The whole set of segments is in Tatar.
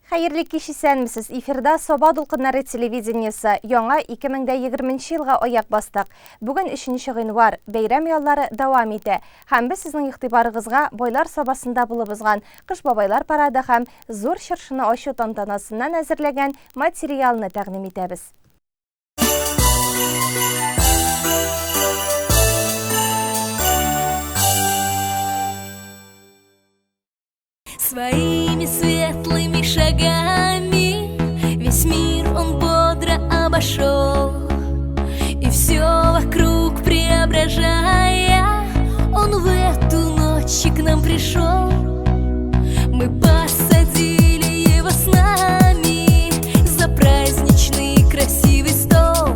Хәерле кич, исәнмесез. Эфирда Саба дулкыннары телевидениесе. Яңа 2020 елга аяк бастык. Бүген 3 гыйнвар, бәйрәм яллары дәвам итә. Һәм без сезнең игътибарыгызга Байлар Сабасында булып узган Кыш бабайлар парады һәм зур чыршыны ачу тантанасыннан әзерләгән материалны тәкъдим итәбез. Своими светлыми шагами весь мир он бодро обошел, и все вокруг преображая, он в эту ночь к нам пришел. Мы посадили его с нами за праздничный красивый стол,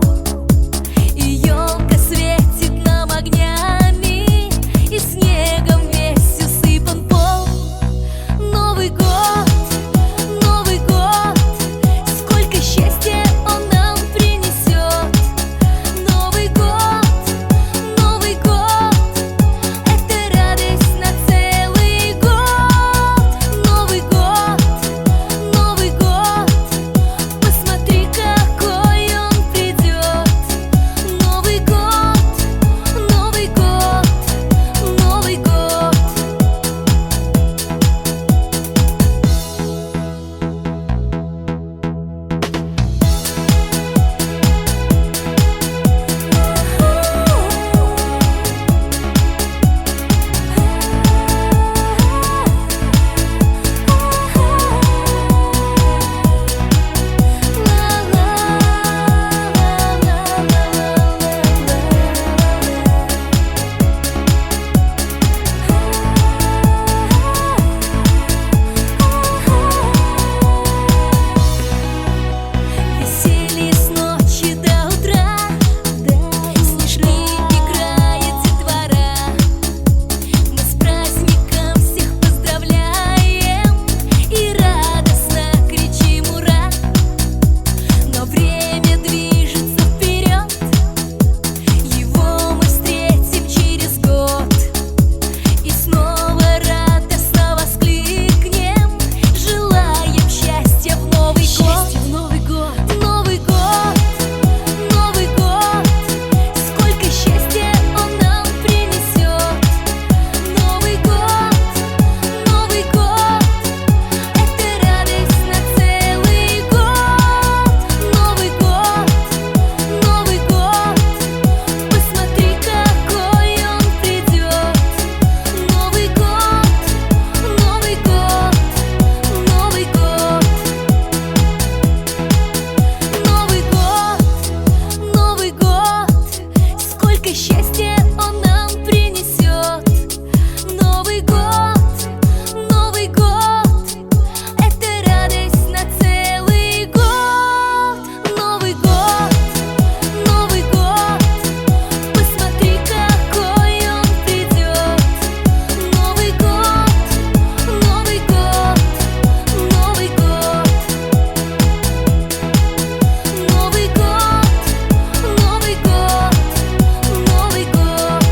и елка светит нам огнями, и снегом весь усыпан пол. Новый год, Новый год, сколько счастья он нам принесет. Новый год, Новый год, это радость на целый год. Новый год, Новый год, посмотри, какой он придет. Новый год, Новый год, Новый год. Веселье с ночи до утра, снежки играет детвора. Мы с праздником всех поздравляем и радостно кричим ура. Но время движется вперед, его мы встретим через год. И снова радостно воскликнем, желаем счастья в Новый год. Новый год, Новый год, Новый год, сколько счастья он нам принесет. Новый год, Новый год, это радость на целый год. Новый год, Новый год, посмотри, какой он придет. Новый год, Новый год, Новый год. Новый год, Новый год, сколько счастья он нам принесет. Новый год, Новый год, это радость на целый год. Новый год, Новый год, посмотри, какой он придет. Новый год, Новый год, Новый год. Новый год, Новый год, Новый год.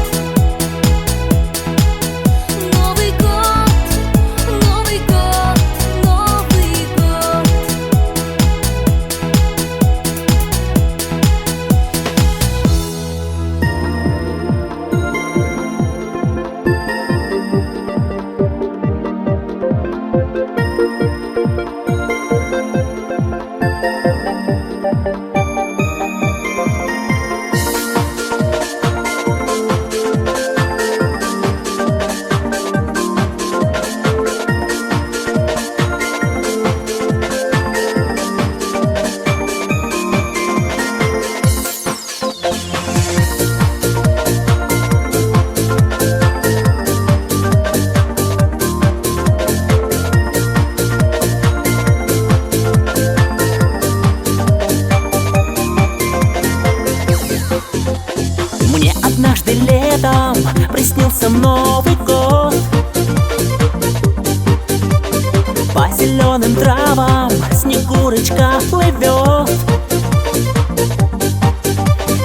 Новый год, Новый год, Новый год. Мне однажды летом приснился Новый год. По зеленым травам Снегурочка плывет,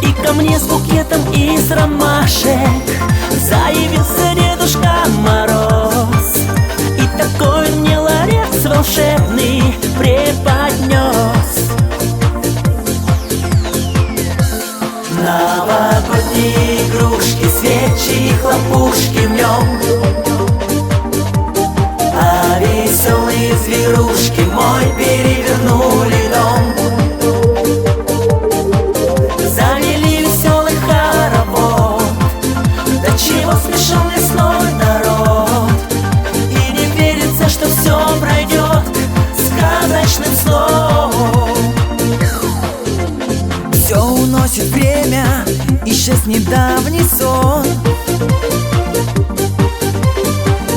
и ко мне с букетом из ромашек заявился Дедушка Мороз. И такой мне ларец волшебный преподнес. Новогодние игрушки, свечи и хлопушки в нем, а веселые зверушки мой перевернули дом. Завели веселый хоровод, до чего смешон лесной народ. И не верится, что все пройдет сказочным сном. Все уносит время, исчез недавний сон.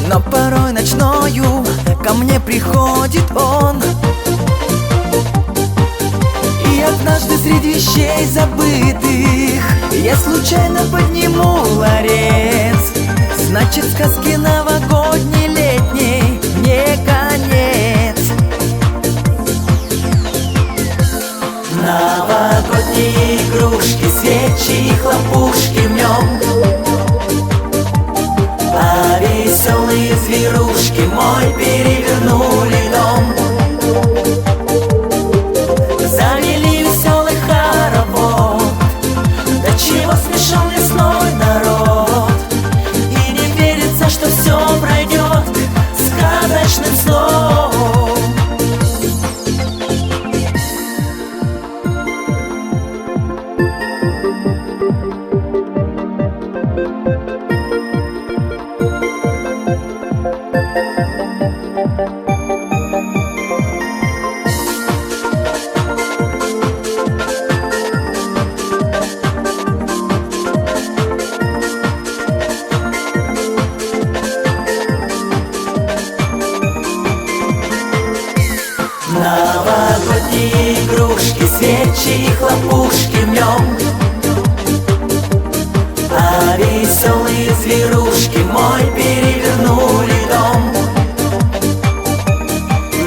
Но порой ночною ко мне приходит он. И однажды среди вещей забытых я случайно подниму ларец. Значит, сказки новогодней летней мне конец. Новогодние игрушки, свечи и хлопушки в нем, а веселые зверушки мой перевернули дом. Завели веселый хоровод, до чего смешон лесной народ. И не верится, что все пройдет сказочным сном. Новогодние игрушки, свечи и хлопушки в нем, а веселые зверушки мой перевернули дом.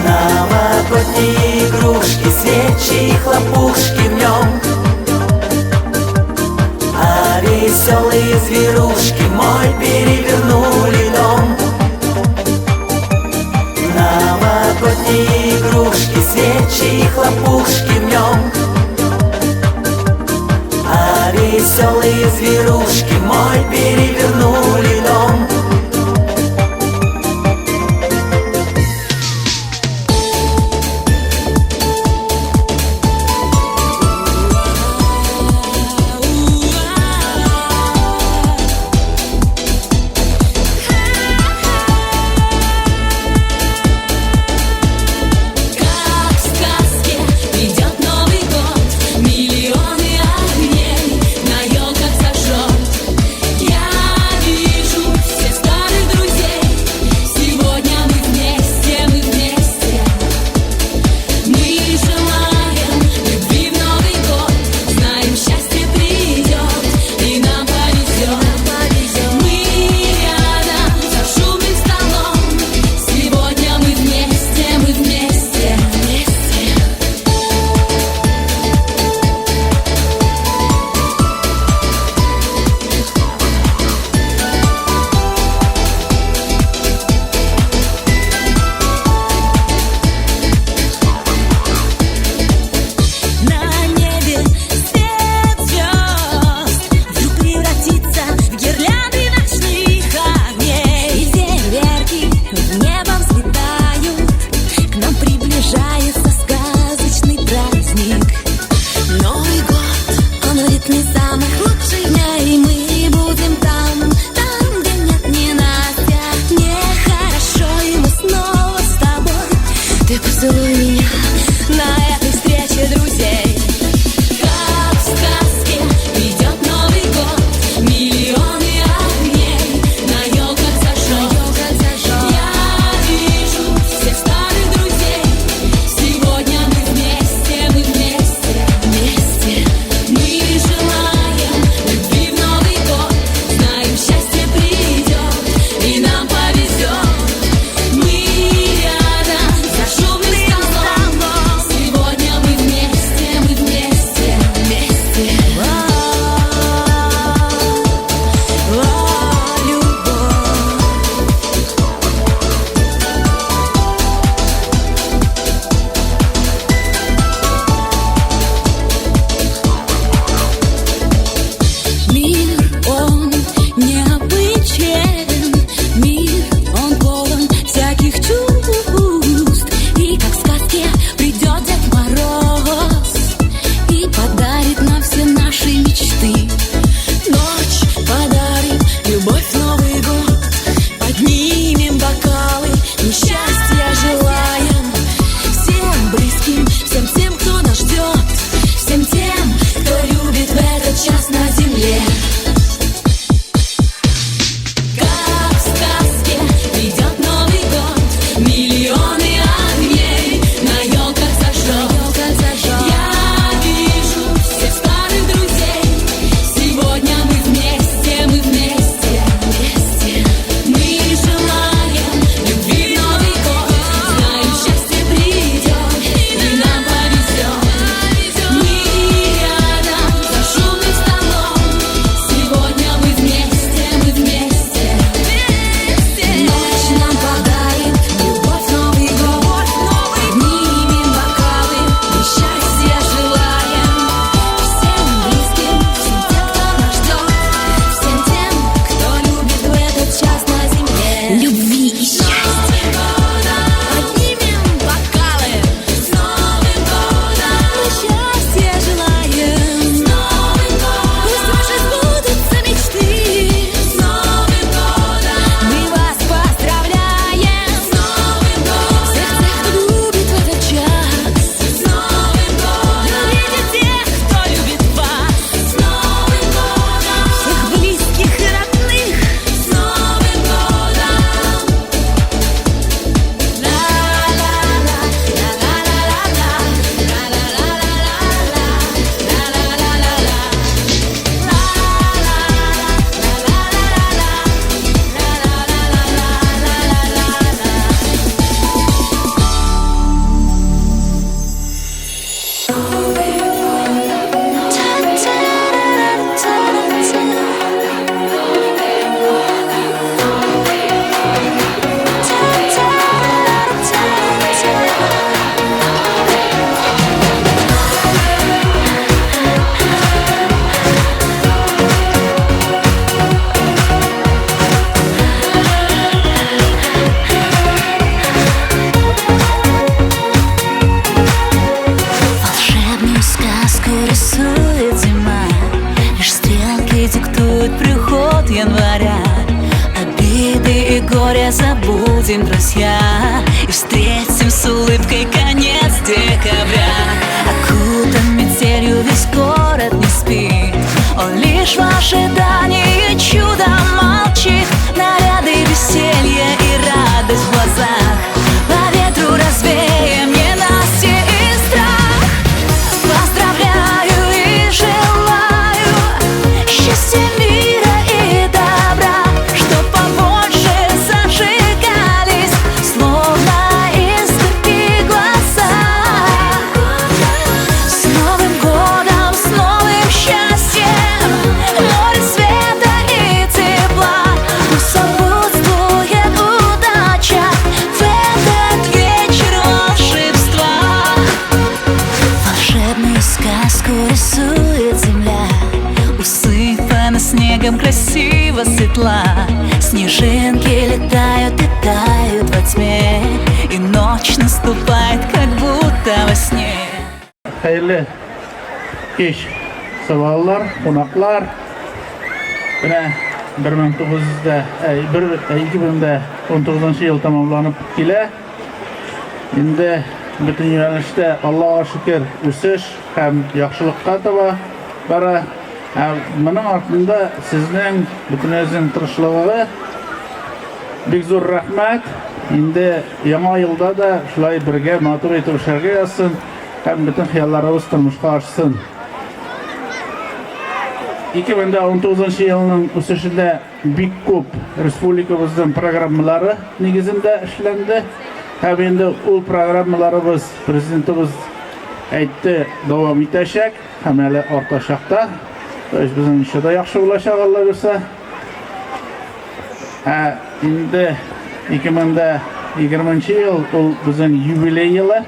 Новогодние игрушки, свечи и хлопушки в нем, а веселые зверушки мой перевернули дом. Новогодние игрушки, свечи и хлопушки в нем, а веселые зверушки мой перевернули дом. Как в сказке придет Новый год, миллионы огней на елках зажжет. Я вижу все друзья, и встретим с улыбкой конец декабря. Окутан метелью весь город не спит, он лишь в ожидании чуда молчит. Наряды, веселье и радость в глазах, по ветру развеем ненастье и страх. Поздравляю и желаю счастья, мира и добра, чтоб побольше зажигались, словно искорки, глаза. С Новым годом, с новым счастьем, море света и тепла. Пусть сопутствует удача в этот вечер волшебства. Волшебную сказку рисует земля, усыпана снегом красиво светла. Снежинки летают и тают во тьме, и ночь наступает, как будто во сне. Хәерле кич, сабалылар, кунаклар. Менә 1900 2019 ел тәмамланып килә. Инде бөтен юнәлештә Аллаһка шөкер үсеш һәм яхшылыкка таба бара. Ә моның артында сезнең бөтенегезнең тырышлыгы. Бик зур рәхмәт. Инде яңа елда да шулай бергә матур итеп эшләргә язсын һәм бөтен хыялларыбыз тормышка ашсын. 2019 елның үсешендә бик күп республикабызның программалары нигезендә эшләнде. Һәм инде ул программаларыбыз президентыбыз әйтте, дәвам итәчәк һәм әле артачак та. То есть безнең еще да яхшы булачак, Алла бирсә. Ә инде 2020 ел ул безнең юбилей елы.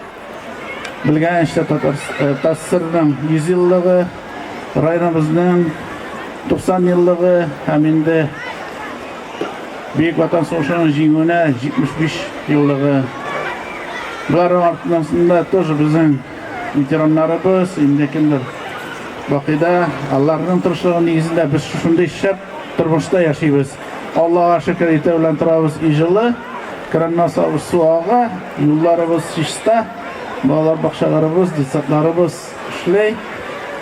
Белгәнчә, ТАССРның 100 еллыгы, районыбызның 90 еллыгы һәм инде Бөек Ватан сугышының җиңүенә 75 еллыгы. Боларның артында тоже безнең ветераннарыбыз, инде кемдер бакыйда, аларның тырышлыгы нигезендә без шушындый шәп тормышта яшибез. Аллага шөкер, иртә белән торабыз, өй җылы, краннан сабыз су ага, юлларыбыз чиста, балалар бакчаларыбыз, детсадларыбыз эшли.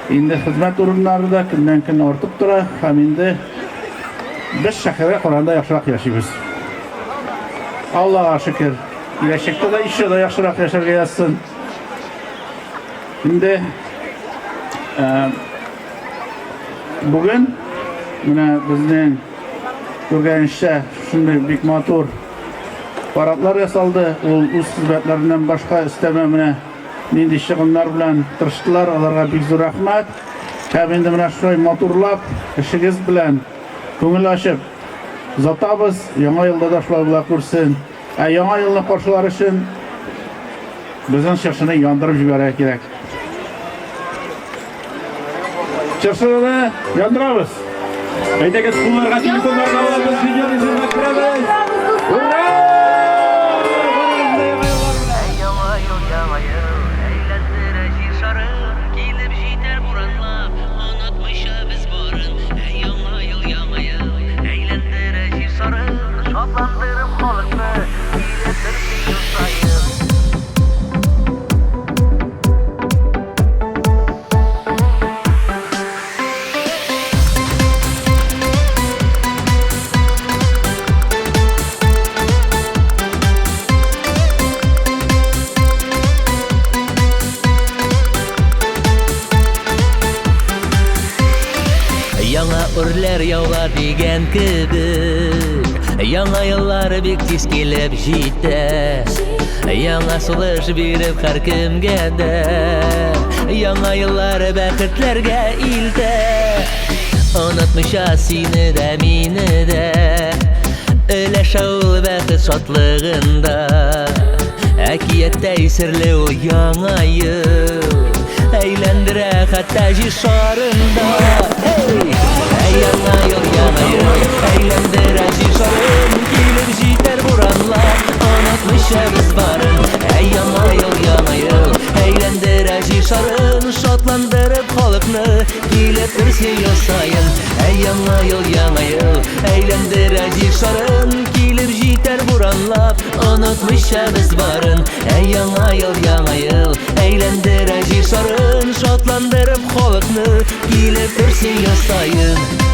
Инде хезмәт урыннары да көннән-көн артып тора һәм инде без шәһәргә караганда яхшырак яшибез. Аллага шөкер. Киләчәктә дә еще да яхшырак яшәргә язсын. Инде бүген менә безнең күргәнчә шундый бик матур парадлар ясалды. Ул үз хезмәтләреннән башка өстәмә менә нинди чыгымнар белән тырыштылар, аларга бик зур рәхмәт. Һәм инде менә шулай матурлап, эшегез белән күңел ачып озатабыз. Яңа елда да шулай була күрсен. Ә яңа елны каршылар өчен безнең чыршыны яндырып җибәрергә кирәк. Чыршыны яндырабыз. Әйдәгез, кулларга телефоннарны алабыз, видео режимга керәбез. Ура! Яңа ел, яңа ел, әйләндерә җир шарын, килеп җитәр буранлап, онытмыйча без барын. Әй, яңа ел, яңа ел, әйләндерә җир шарын, шатландырып халыкны, килеп торсын ел саен. Яңа үрләр яула дигән кебек, Яңа еллар бик тиз килеп җитә. Яңа сулыш биреп һәркемгә дә, Яңа еллар бәхетләргә илтә. Онытмыйча сине дә, мине дә, Өләшә ул бәхет шатлыгында. Әкияттәй серле ул яңа ел, Әйләндерә хәтта җир шарында. Hey! Әй, яңа ел, яңа ел, әйләндерә җир шарын, килеп җитәр буранлар, онытмыйча без барын. Әй, яңа ел, яңа ел, әйләндерә җир шарын, шатландырып халыкны, килеп торсын ел саен. Әй, яңа ел, яңа ел, әйләндерә җир шарын, килеп җитәр буранлар. Нишанлап, онытмыйча без барын. Әй яңа ел, яңа ел, әйләндерә җир шарын, шатландырып халыкны, килеп торсын ел саен.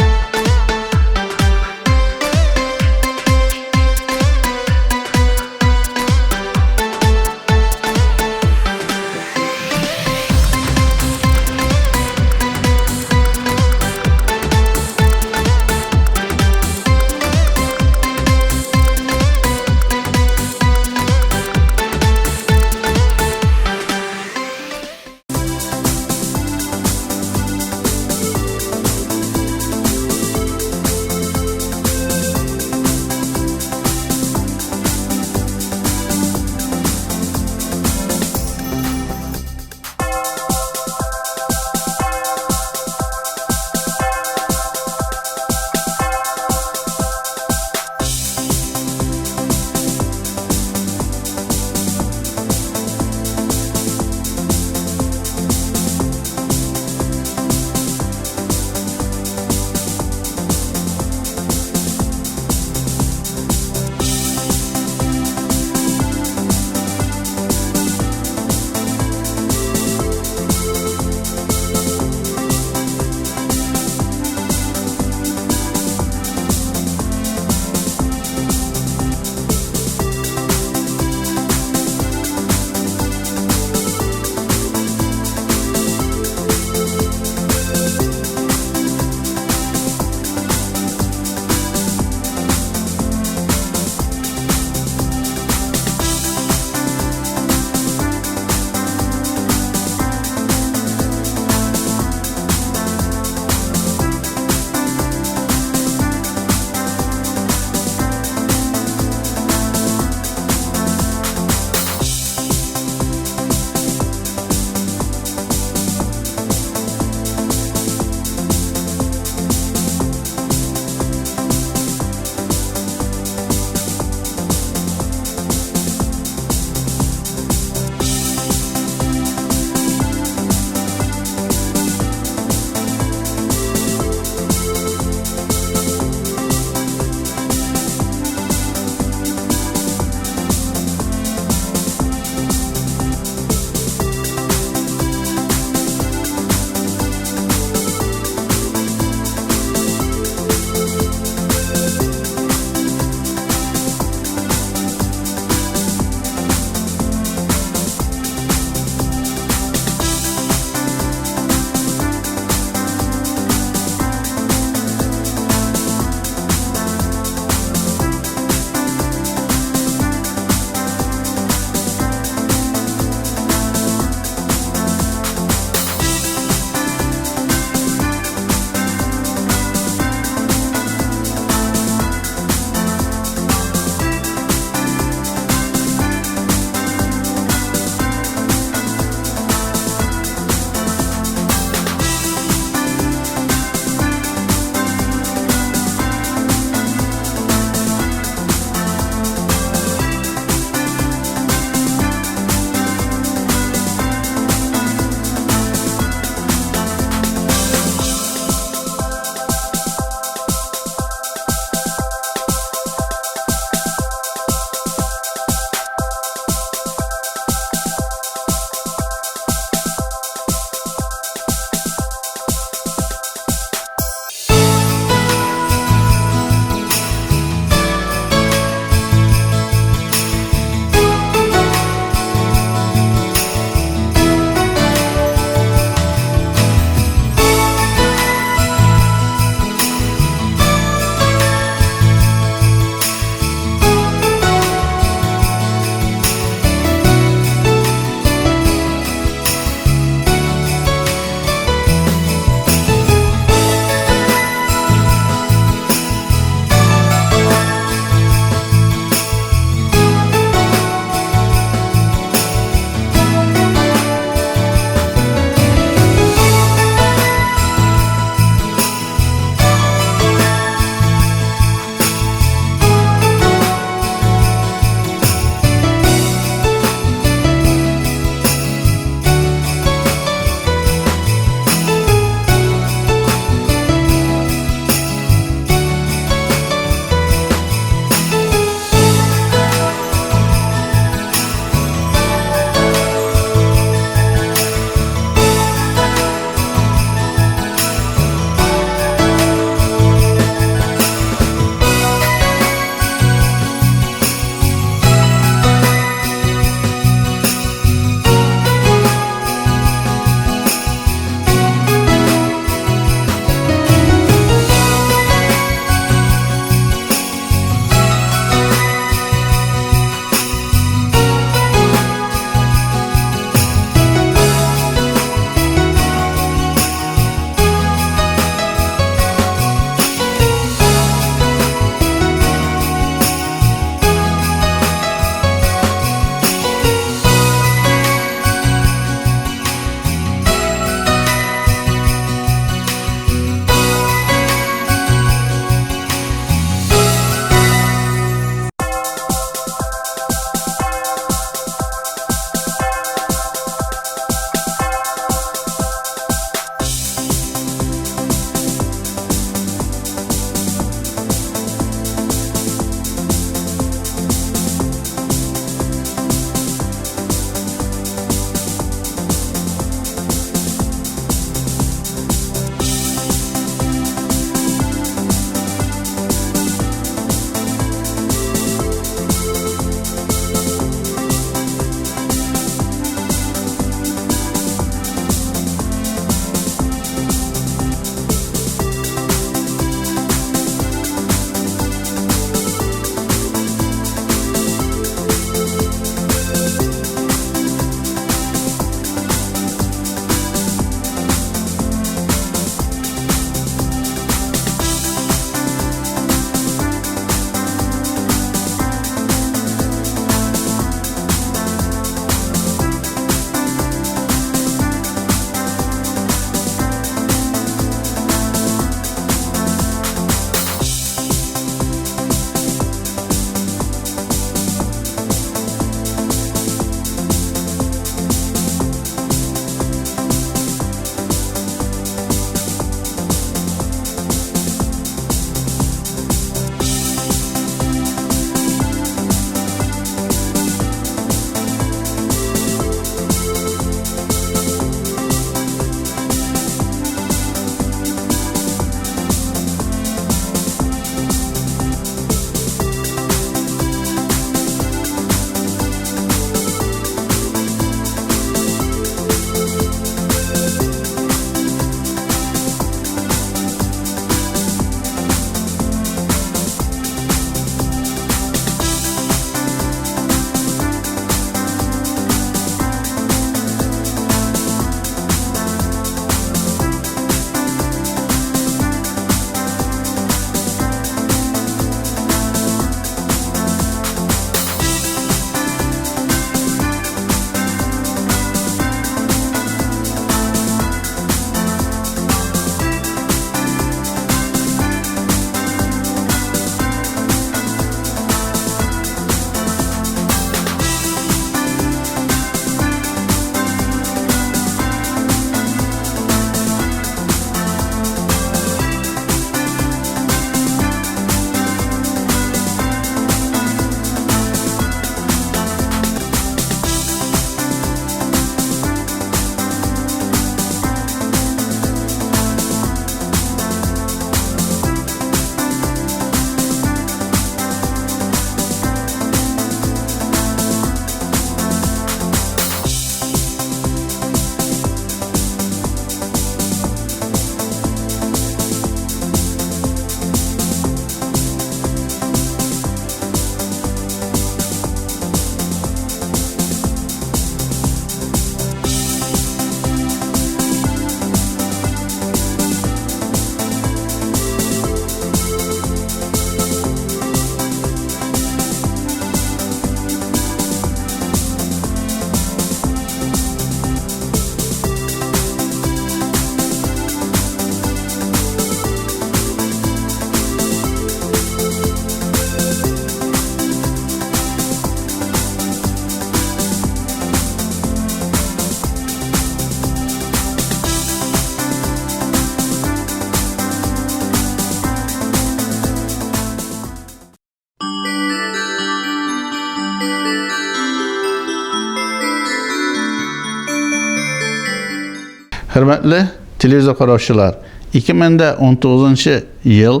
Хөрмәтле телевизор караучылар, 2019 ел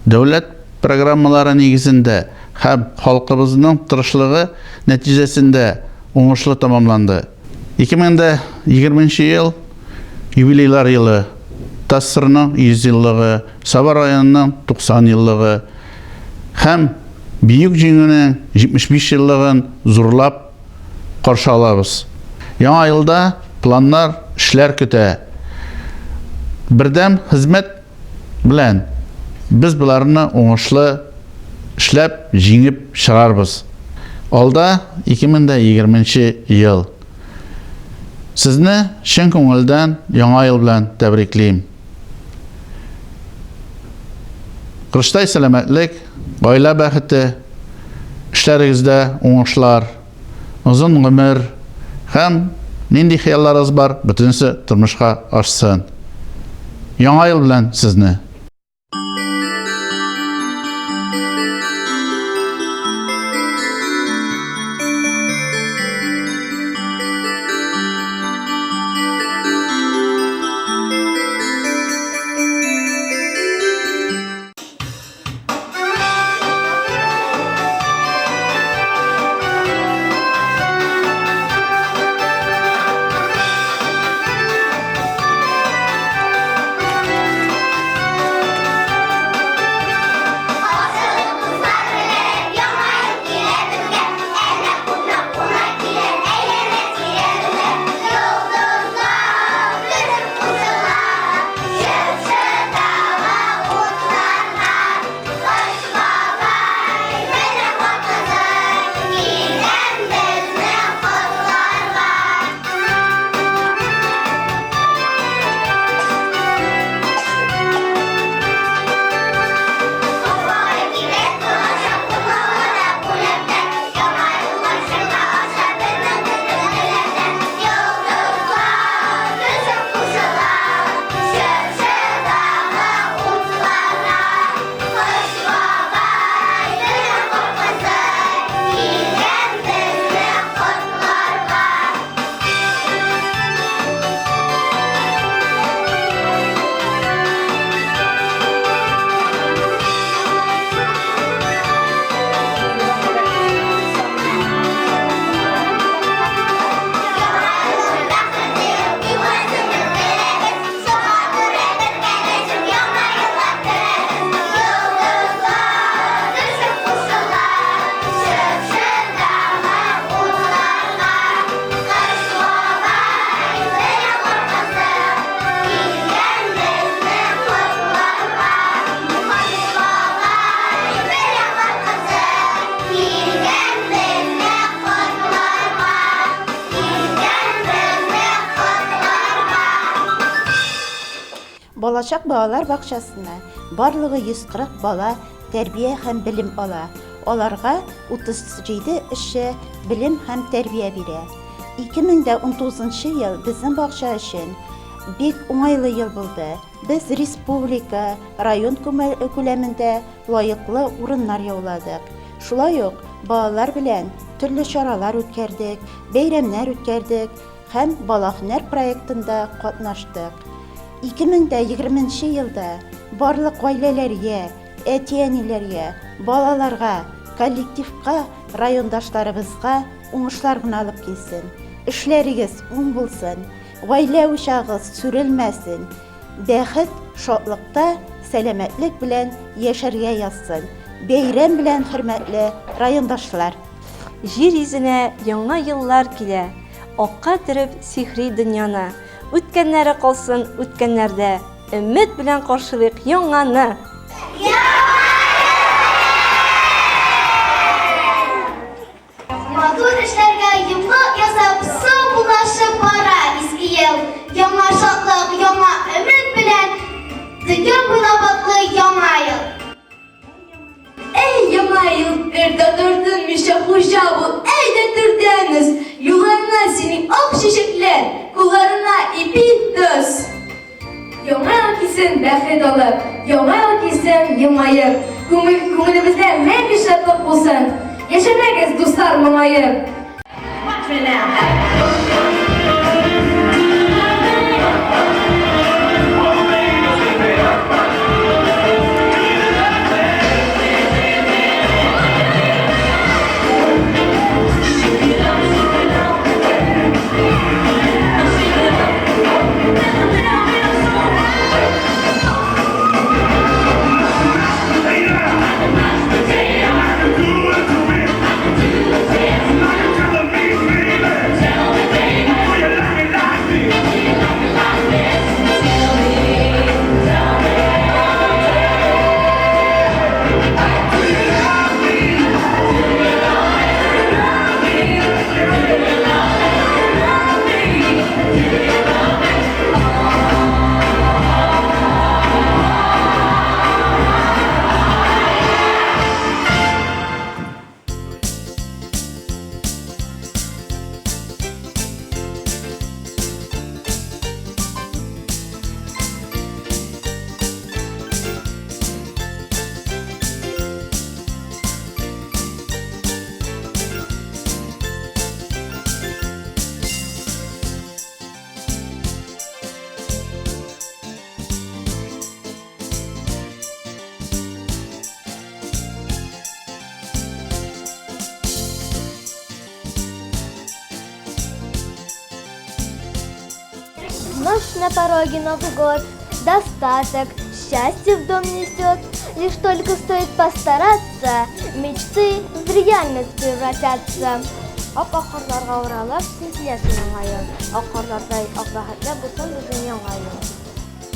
дәүләт программалары нигезендә һәм халкыбызның тырышлыгы нәтиҗәсендә уңышлы тәмамланды. 2020 ел юбилейлар елы, ТАССРның 100 еллыгы, Саба районының 90 еллыгы һәм Бөек Җиңүнең 75 еллыгын зурлап каршы алабыз. Яңа елда планнар, эшләр көтә. Бердәм хезмәт белән без боларны уңышлы эшләп, җиңеп чыгарбыз. Алда 2020 ел. Сезне чын күңелдән Яңа ел белән тәбриклим. Корычтай сәламәтлек, гаилә бәхете, эшләрегездә уңышлар, озын гомер һәм нинди хыялларыгыз бар, бөтенесе тормышка ашсын. Яңа ел белән сезне! Балачак балалар бакчасында барлыгы 140 бала тәрбия һәм белем ала. Аларга 37 эшче белем һәм тәрбия бирә. 2019 ел безнең бакча өчен бик уңайлы ел булды. Без республика, район күләмендә лаеклы урыннар яуладык. Шулай ук балалар белән төрле чаралар үткәрдек, бәйрәмнәр үткәрдек һәм Бала һөнәр проектында катнаштык. 2020 елда барлык гаиләләргә, әти-әниләргә, балаларга, коллективка, райондашларыбызга уңышлар гына алып килсен. Эшләрегез уң булсын, гаилә учагыгыз сүрелмәсен, бәхет, шатлыкта, сәламәтлек белән яшәргә язсын. Бәйрәм белән, хөрмәтле райондашлар! Җир йөзенә яңа еллар килә, Акка төреп сихри дөньяны. Үткәннәре калсын үткәннәрдә, Өмет белән каршылыйк яңаны! Матур эшләргә йомгак ясап, саубуллашып бара иске ел. Яңа шатлык, яңа өмет белән дөнья буйлап атлый яңа ел. Әй, яңа ел, бер дә тартынмыйча хуҗа бул, әйдә түрдән уз. Юлларына синең ак чәчәкләр, кулларына ипи, тоз. Яңа ел килсен бәхет алып, Яңа ел килсен елмаеп. Күңел, күңелебездә мәңге шатлык булсын. Яшәмәгез, дуслар, моңаеп. Watch me now. Hey. нас на пороге Новый год. Достаток, счастье в дом несет. Лишь только стоит постараться, мечты в реальность превратятся. Ап-ак карларга уралып, син киләсең Яңа ел. Ак карлардай ак бәхетле булсын безнең Яңа ел.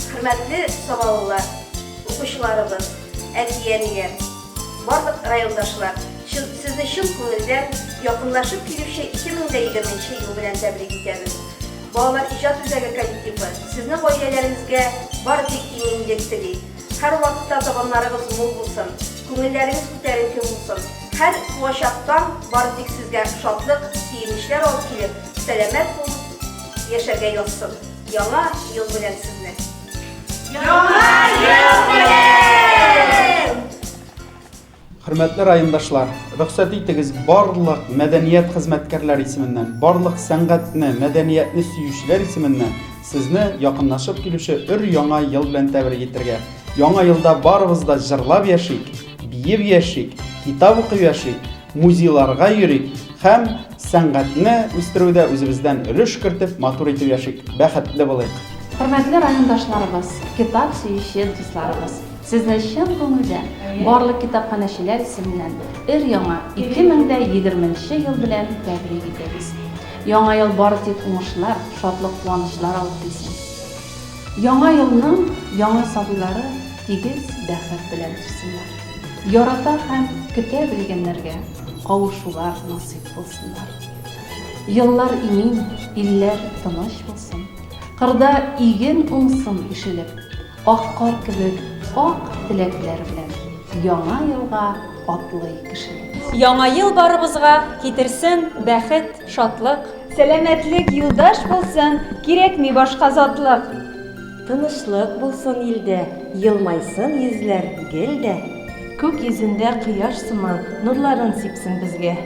Хөрмәтле сабалылар, укучыларыбыз, әти-әниләр, барлык райондашлар, чын, сезне чын күңелдән якынлашып килүче 2020 ел белән тәбрик итәбез. Балалар иҗат үзәге коллективы сезнең гаиләләрегезгә бары тик иминлек тели. Һәрвакытта табыннарыгыз мул булсын, күңелләрегез күтәренке булсын. Һәр туачак таң бары тик сезгә шатлык, сөенечләр алып килеп, сәламәт булып яшәргә язсын. Яңа ел белән сезне! Яңа ел белән! Хөрмәтле райондашлар, рөхсәт итегез барлык мәдәният хезмәткәрләре исеменнән, барлык сәнгатьне, мәдәниятне сөючеләр исеменнән сезне якынлашып килүче өр-яңа ел белән тәбрик итәргә. Яңа елда барыбыз да җырлап яшик, биеп яшик, китап укып яшик, музейларга йөрик һәм сәнгатьне үстерүдә үзебездән өлеш кертеп, матур итеп яшик, бәхетле булыйк. Хөрмәтле райондашларыбыз, китап сөюче дусларыбыз! Сезне чын күңелдән, барлык китапханәчеләр исеменнән өр-яңа 2020 нче ел белән тәбрик итәбез. Яңа ел бары тик уңышлар, шатлык-куанычлар алып килсен. Яңа елның яңа сабыйлары тигез бәхет белән үссеннәр. Ярата һәм көтә белгәннәргә кавышулар насыйп булсыннар. Еллар имин, илләр тыныч булсын. Кырда иген уңсын ишелеп. Ак кар кебек ак теләкләр белән Яңа елга атлый кешелек. Яңа ел барыбызга китерсен бәхет, шатлык. Сәламәтлек юлдаш булсын, кирәкми башка затлык. Тынычлык булсын илдә, елмайсын йөзләр гел дә. Күк йөзендә кояш сыман нурларын сипсен безгә.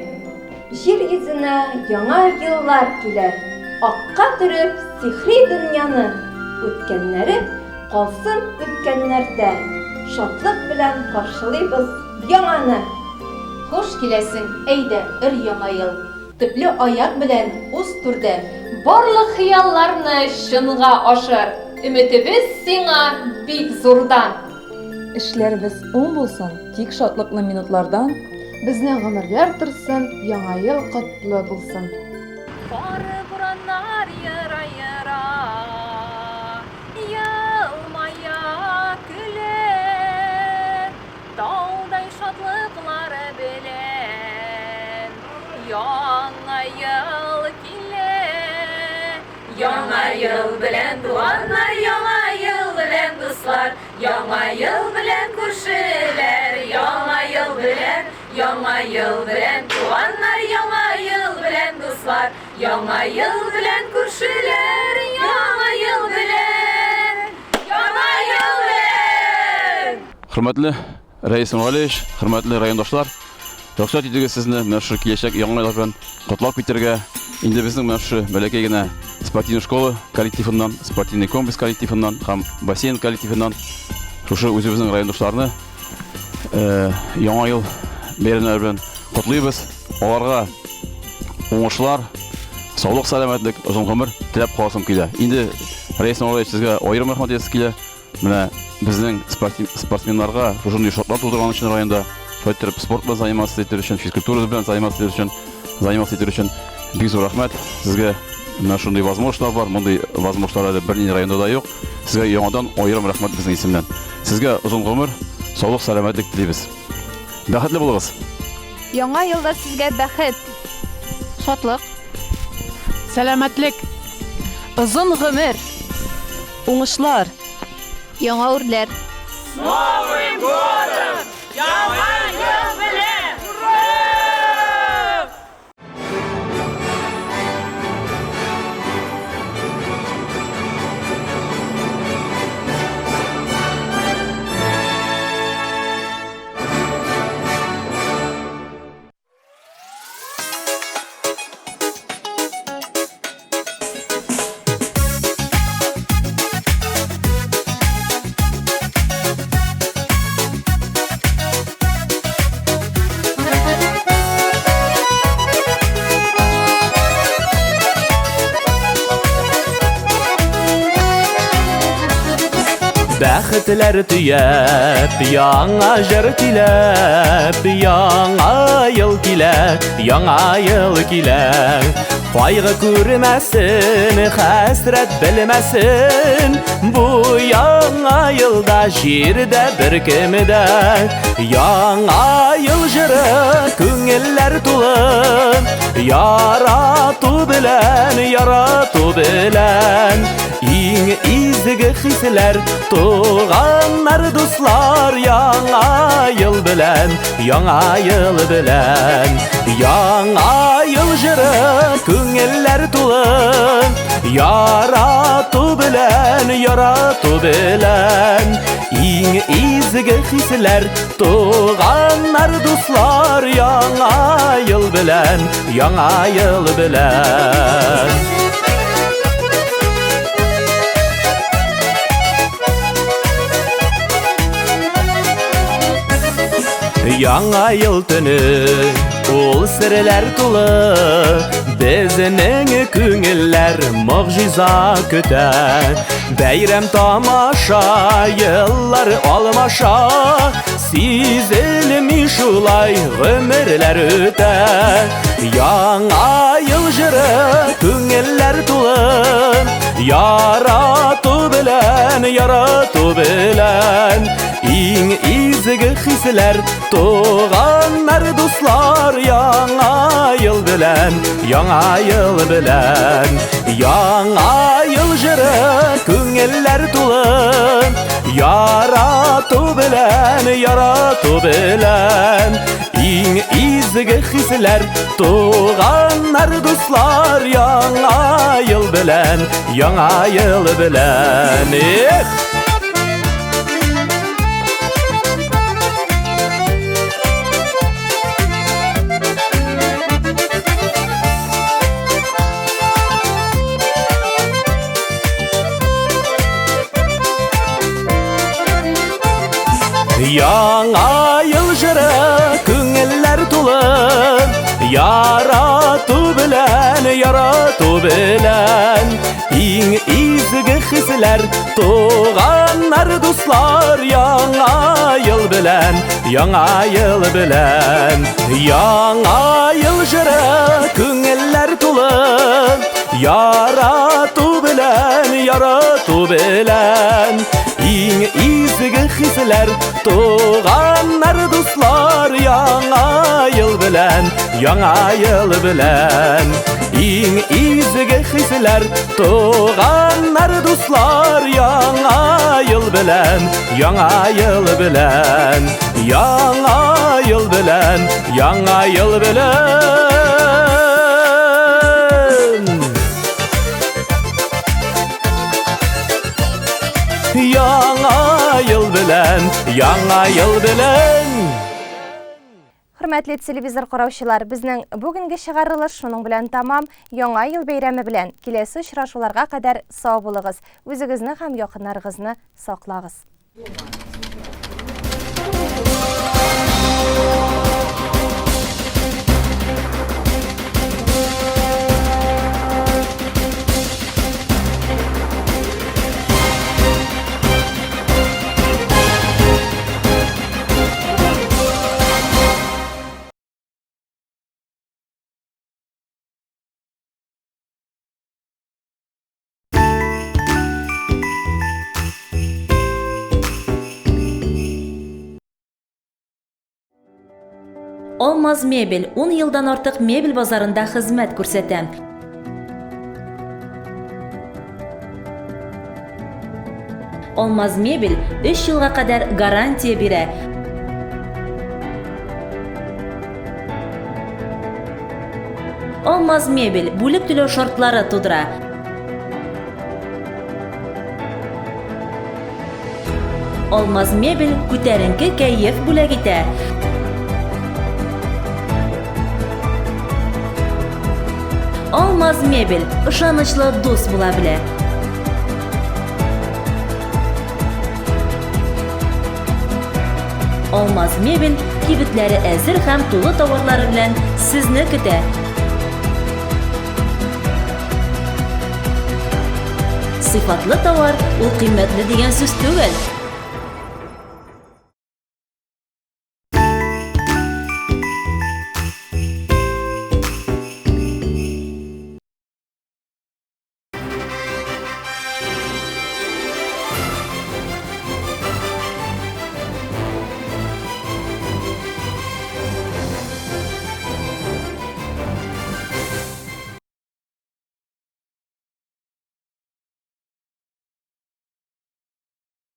Җир йөзенә яңа еллар килә, Акка төреп сихри дөньяны, Үткәннәре калсын үткәннәрдә, Шатлык белән каршылыйбыз яңаны! Хуш киләсең, әйдә, өр-яңа ел! Төпле аяк белән уз түрдән. Барлык хыялларны чынга ашыр. Өметебез сиңа бик зурдан. Эшләребез уң булсын, тик шатлыклы минутлардан. Безнең гомерләр торсын, Яңа ел котлы булсын! Кары бураннар ера-ера, Елмая, көлә, Таудай шатлыклары белән Яңа ел килә. Яңа ел белән, туганнар, Яңа ел белән, дуслар, Яңа ел белән, күршеләр, Яңа ел белән, Яңа ел белән, туганнар, Яңа ел белән, дуслар, Яңа ел белән, күршеләр, Яңа ел белән, Яңа ел белән! Хөрмәтле Рәис Нургалиевич, хөрмәтле райондашлар, рөхсәт итегез сезне менә шушы киләчәк Яңа ел белән котлап китәргә. Инде безнең менә шушы бәләкәй генә спортивный школа коллективыннан, спортивный комплекс коллективыннан һәм бассейн коллективыннан шушы үзебезнең райондашларны э, Яңа ел бәйрәмнәре белән котлыйбыз. Аларга уңышлар, саулык, сәламәтлек, озын гомер теләп каласым килә. Инде Рәис Нургалиевич, сезгә аерым рәхмәт әйтәсе килә. Менә безнең спортсменнарга шушындый шартлар тудырган өчен районда, шулай иттереп спорт белән заниматься итер өчен, физкультура белән заниматься итер өчен, заниматься итер өчен бик зур рәхмәт сезгә. Менә шундый возможностьлар бар, мондый возможностьлар әле бернинди районда да юк. Сезгә яңадан аерым рәхмәт безнең исемнән. Сезгә озын гомер, саулык, сәламәтлек телибез. Бәхетле булыгыз! Яңа елда сезгә бәхет, шатлык, сәламәтлек, озын гомер, Уңышлар! Яңа үрләр! С Новым годом! Яңа ел белән! Ура! Бәхетләр төяп, яңа җыр көйләп, яңа ел килә, яңа ел килә. Кайгы күрмәсен, хәсрәт белмәсен, бу яңа елда җирдә беркем дә. Яңа ел җыры күңелләр тулы, ярату белән, ярату белән. Иң изге хисләр, туганнар, дуслар, яңа ел белән, яңа ел белән. Яңа ел җыры күңелләр тулы, ярату белән, ярату белән. Иң изге хисләр, туганнар, дуслар, яңа ел белән, яңа ел белән. Яңа ел төне, ул серләр тулы, безнең күңелләр могҗиза көтә. Бәйрәм тамаша, еллар алмаша, сизелми шулай гомерләр үтә. Яңа ел җыры күңелләр тулы, ярату белән, ярату белән. Иң изге хисләр, туганнар, дуслар, яңа ел белән, яңа ел белән. Яңа ел җыры күңелләр тулы, ярату белән, ярату белән. Иң изге хисләр, туганнар, дуслар, яңа ел белән, яңа ел белән. Эх! Яңа ел җыры күңелләр тулы, ярату белән, ярату белән. Иң изге хисләр, туганнар, дуслар, яңа ел белән, яңа ел белән. Яңа ел җыры күңелләр тулы, ярату белән, ярату белән. Иң изге хисләр, туганнар, дуслар, яңа ел белән, яңа ел белән. Иң изге хисләр, туганнар, дуслар, яңа ел белән, яңа ел белән. Яңа ел белән, яңа ел белән. Яңа ел белән, яңа ел белән. Хөрмәтле телевизор караучылар, безнең бүгенге чыгарылыш шуның белән тамам. Яңа ел бәйрәме белән киләсе очрашуларга кадәр сау булыгыз. Үзегезне һәм якыннарыгызны саклагыз. Алмаз мебель 10 елдан артык мебель базарында хезмәт күрсәтә. Алмаз мебель 3 елга кадәр гарантия бирә. Алмаз мебель бүлеп түләү шартлары тудыра. Алмаз мебель күтәренке кәеф бүләк итә. Алмаз мебель ышанычлы дус була белә. Алмаз мебель кибетләре әзер һәм тулы товарлары белән сезне көтә. Сыйфатлы товар ул кыйммәтле дигән сүз түгел.